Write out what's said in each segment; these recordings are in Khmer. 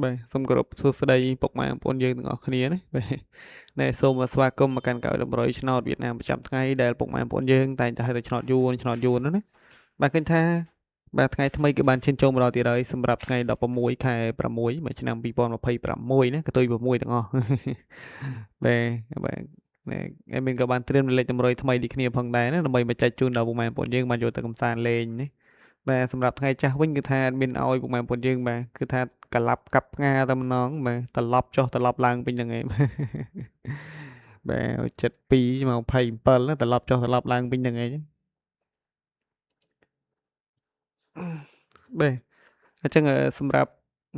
បាទសូមគោរពសួស្តីពុកម៉ែបងប្អូនយើងទាំងអស់គ្នាណាបាទណែសូមស្វាគមន៍មកកាន់កៅតម្រុយឆ្នោតវៀតណាមប្រចាំថ្ងៃដែលពុកម៉ែបងប្អូនយើងតែងតែហៅថាឆ្នោតយួនឆ្នោតយួនណាណាបាទឃើញថាបាទថ្ងៃថ្មីគឺបានឈានចូលមកដល់ទៀតហើយសម្រាប់ថ្ងៃ16ខែ6មួយឆ្នាំ2026ណាកតុយ6ទាំងអស់បាទបាទណែឯមានក៏បានត្រៀមលេខតម្រុយថ្មីដូចគ្នាផងដែរណាដើម្បីមកចែកជូនដល់ពុកម៉ែបងប្អូនយើងបានយកទៅកម្សាន្តលេងណាបាទសម្រាប់ថ្ងៃចាស់វិញគឺថាមានឲ្យពុកម៉ែបងប្អូនយើងបាទគឺថាកឡាប់កាប់ផ្ងាតែម្ដងបាទត្រឡប់ចុះត្រឡប់ឡើងវិញហ្នឹងឯងបាទ72មក27ត្រឡប់ចុះត្រឡប់ឡើងវិញហ្នឹងឯងបាទអញ្ចឹងសម្រាប់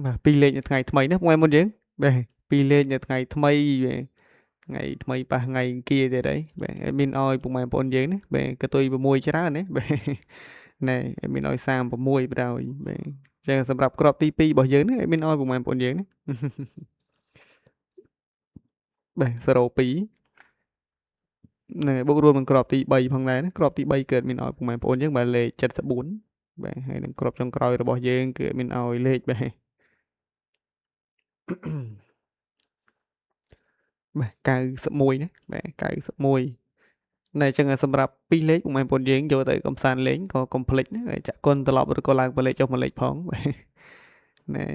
បាទពីរលេខនៅថ្ងៃថ្មីណាពុកម៉ែមុនយើងបាទពីរលេខនៅថ្ងៃថ្មីបាទថ្ងៃថ្មីប៉ះថ្ងៃអង្គារទៀតអីបាទមានឲ្យពុកម៉ែបងប្អូនយើងណាបាទកតុយ6ច្រើនណាបាទណែមានឲ្យ36បណ្ដោយបាទចឹងសម្រាប់ក្របទី2របស់យើងនេះមានឲ្យពុកម៉ែបងប្អូនយើងណាបាទ02ណែបូករួមនឹងក្របទី3ផងដែរណាក្របទី3កើតមានឲ្យពុកម៉ែបងប្អូនយើងបាទលេខ74បាទហើយនឹងក្របចុងក្រោយរបស់យើងគឺមានឲ្យលេខបាទបាទ91ណាបាទ91ណែចឹងសម្រាប់ពីរលេខពុកម៉ែបងប្អូនយើងយកទៅកំសាន្តលេងក៏កុំភ្លេចណាចាក់គុណត្រឡប់ឬក៏ឡើងបលេខចុះមួយលេខផងណែ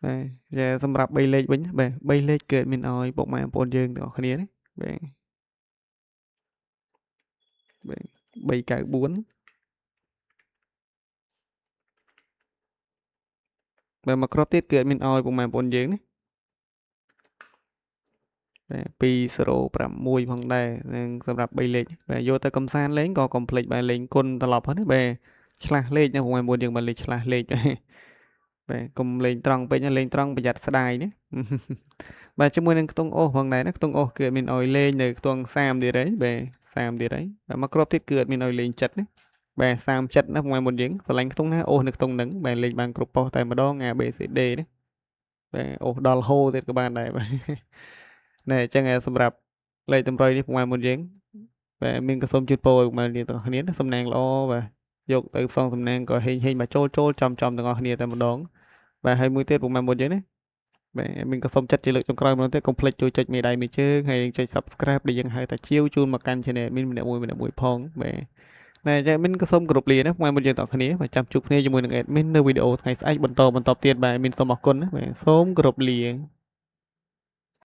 បាទចាសម្រាប់3លេខវិញបាទ3លេខកើតមានឲ្យពុកម៉ែបងប្អូនយើងទាំងអស់គ្នាណាបាទបាទ394បាទមកគ្រាប់ទៀតគឺអត់មានឲ្យពុកម៉ែបងប្អូនយើងណាបាទ206ផងដែរនឹងសម្រាប់3លេខបាទយកទៅកំសាន្តលេងក៏កុំភ្លេចបាទលេងគុណត្រឡប់ហ្នឹងណាបាទឆ្លាស់លេខណាពុកម៉ែបងប្អូនយើងបាទលេខឆ្លាស់លេខបាទកុំលេងត្រង់ពេកណាលេងត្រង់ប្រយ័ត្នស្ដាយណាបាទជាមួយនឹងខ្ទង់អូសផងដែរណាខ្ទង់អូសគឺអត់មានឲ្យលេងនៅខ្ទង់30ទៀតហើយបាទ30ទៀតហើយបាទមកគ្រាប់ទៀតគឺអត់មានឲ្យលេងចិត្តណាបាទ30ចិត្តណាពុកម៉ែបងប្អូនយើងស្រឡាញ់ខ្ទង់ណាអូសនៅខ្ទង់ហ្នឹងបាទលេងបានគ្រប់ប៉ុស្តិ៍តែម្ដង A B C D ណាបាទអូសដល់ហូទៀតក៏បានដែរបាទណែអញ្ចឹងសម្រាប់លេខតម្រុយនេះពុកម៉ែបងប្អូនយើងបាទមានក៏សូមជូនពរឲ្យពុកម៉ែបងប្អូនទាំងអស់គ្នាណាសំណាងល្អបាទយកទៅផ្សងសំណាងក៏ហេងហេងមកចូលចូលចំចំទាំងអស់គ្នាតែម្ដងបាទហើយមួយទៀតពុកម៉ែបងប្អូនយើងណាបាទមានក៏សូមចាត់ជាលើកចុងក្រោយម្ដងទៀតកុំភ្លេចជួយចុចមេដៃមេជើងហើយចុច Subscribe ដែលយើងហៅថាជាវជូនមកកាន់ Channel មានម្នាក់មួយម្នាក់មួយផងបាទណែចាមានក៏សូមគោរពលាណាពុកម៉ែបងប្អូនយើងទាំងអស់គ្នាបាទចាំជួបគ្នាជាមួយនឹង admin នៅវីដេអូថ្ងៃស្អែកបន្តបន្តទៀតបាទមានសូមអរគុណណាបាទសូមគោរពលា។